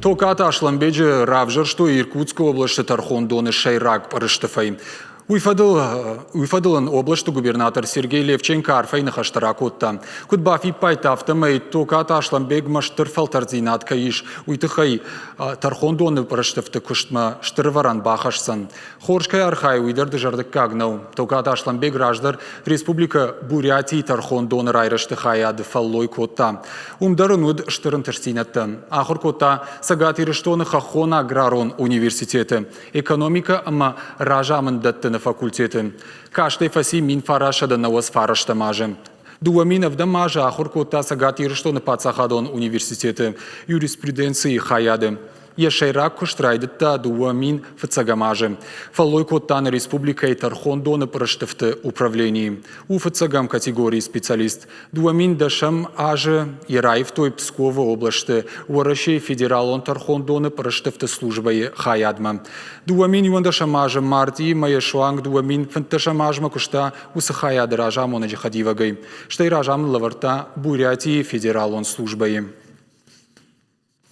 Токаты Аслӕнбеджы равзӕрстой Иркутскы областы тӕрхондоны сӕйраг пъырыстыфӕй. Уый фӕдыл, уый фӕдыл ын областы губернатор Сергей Левченко арфӕйы ныхӕстӕ ракодта. Куыд бафиппайдта, афтӕмӕй Токаты Аслӕнбегмӕ стыр фӕлтӕрддзинад кӕй ис, уый тыххӕй тӕрхондоны пъырыстыфты куыстмӕ стыр ӕвӕрӕн бахӕсдзӕн. Хорз кӕй архайы, уый дӕр дызӕрдыггаг нӕу. Токаты Аслӕнбег раздӕр Республикӕ Бурятийы тӕрхондоны райрӕзты хайады фӕллой кодта. Уым дӕр ын уыд стыр ӕнтыстдзинӕдтӕ. Ахуыр кодта Цӕгат Ирыстоны хӕххон аграрон университеты экономикӕ ӕмӕ разамынд дӕттыны факультеты. Кастӕй фӕци 1999 азы. 2007 азы ахуыр кодта Цӕгат Ирыстоны паддзахадон университеты юриспруденцийы хайады. Йӕ сӕйраг куыст райдыдта 2001 азы. Фӕллой кодта нӕ республикӕйы тӕрхондоны пъырыстыфты управленийы. У фыццӕгӕм категорийы специалист. 2010 азы йӕ раивтой Псковы областы Уӕрӕсейы Федералон тӕрхондоны пъырыстыфты службӕйы хайадмӕ. 2011 азы мартъийы мӕйӕ суанг 2015 азмӕ куыста уыцы хайады разамонӕджы хӕдивӕгӕй. Стӕй разамынд лӕвӕрдта Бурятийы федералон службӕйы.